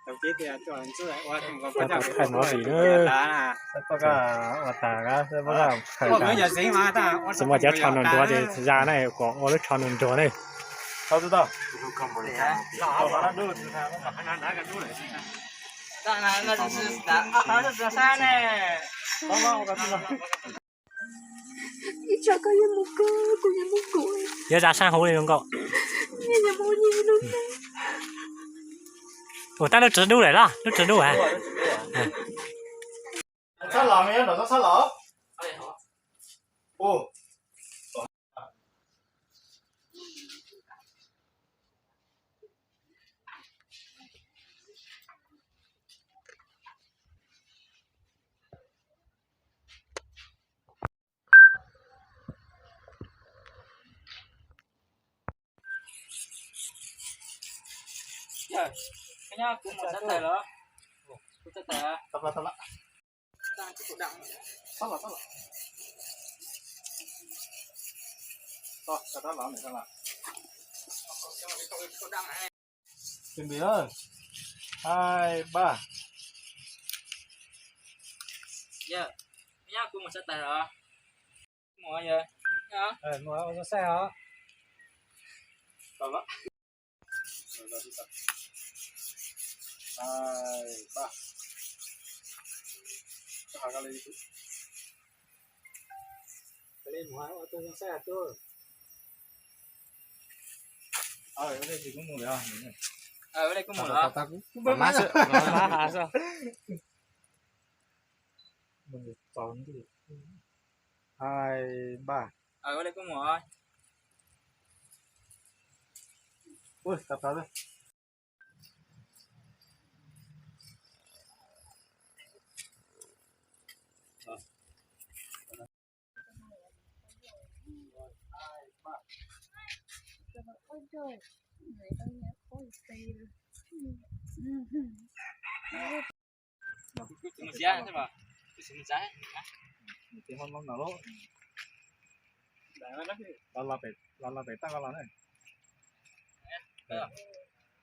Thaij mov vim na. Xi muaj cov tsho nruag nruag ces ya na, kom ua lub tsho nruag nruag ne. Yuav zam saab huv li zoo nkauj. Ua tab lub tswv dub lawm los lub tswv dub a. Yog, koj nyob kuv mus xav tawm los? Kuv xav tawm. Chuẩn bị ơi. Hai, ba. Yog, koj nyob kuv mus xav tawm los? Mus yog. Mus ua zoo saib os. Hai, ba. Hai, ba. Ui, tau tau. Mus txiav, mus txiav. Los, los pem toj ko los na.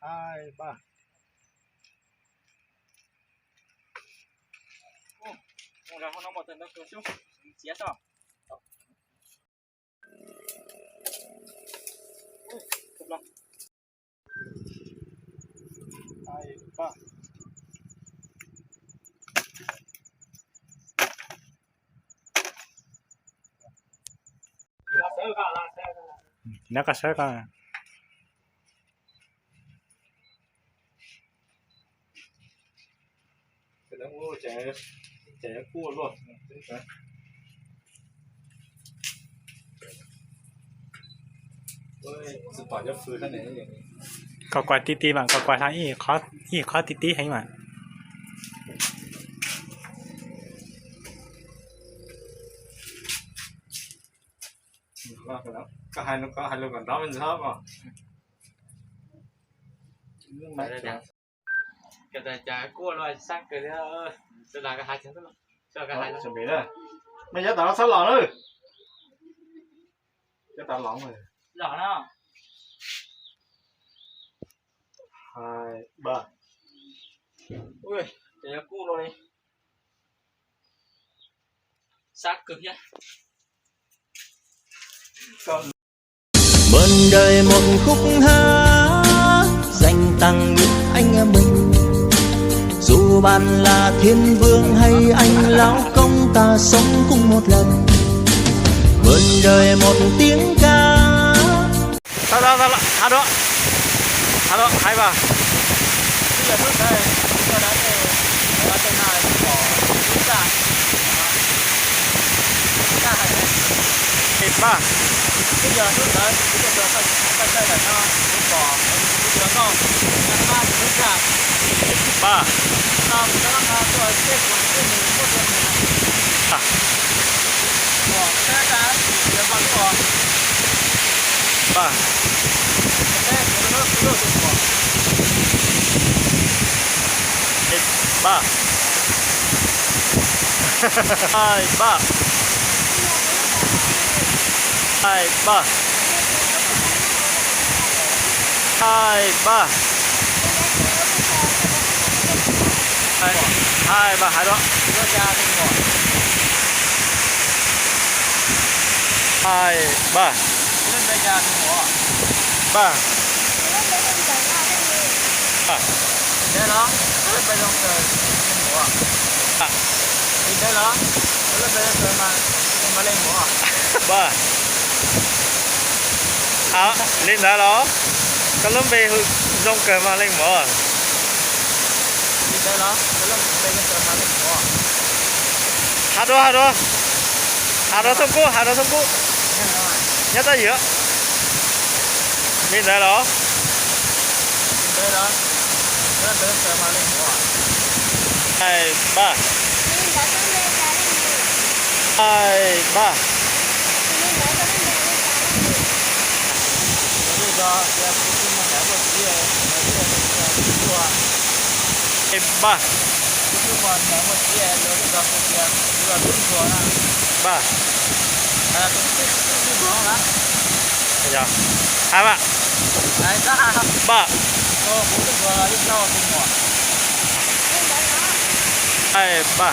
Hai, ba. Mus rau hauv no mus tawm ntawd xwb, txiav tso. Nyob koj sawb koj. Koj kuaj tib tib mas, koj kuaj ib qho tib tib heev mas. Koj hais lus kom nrov me ntsis os. Koj tas cas kuaj luaj sab kawg li, sawv daws koj hais, koj hais. Mej cov tas los txhob los na. Cov tas los. Los no. Hai, ba. Ui, ces yuav kuj los li. Sab kawg thiab. Muôn đời một khúc hát dành tặng những anh em mình. Dù bạn là thiên vương hay anh lão công, ta sống cùng một lần. Muôn đời một tiếng ca. Tau, tau, tau, hais dua. Hais dua, hais mas. Ba. Ba. Ba. Ba. Hai, ba. Hai, ba. Hai, ba. Hai, ba, hais rau. Hai, ba. Ba. Ba. Ba. Li ntawd los? Koj lub npe hu zoo kawg mas leej muam. Has rau, has rau, has rau Thoob Kub, has rau Thoob Kub. Nyob tab ywm. Li ntawd los? Hai, ba. Hai, ba. Hai, ba. Ba. Hai, ba. Ba. Hai, ba.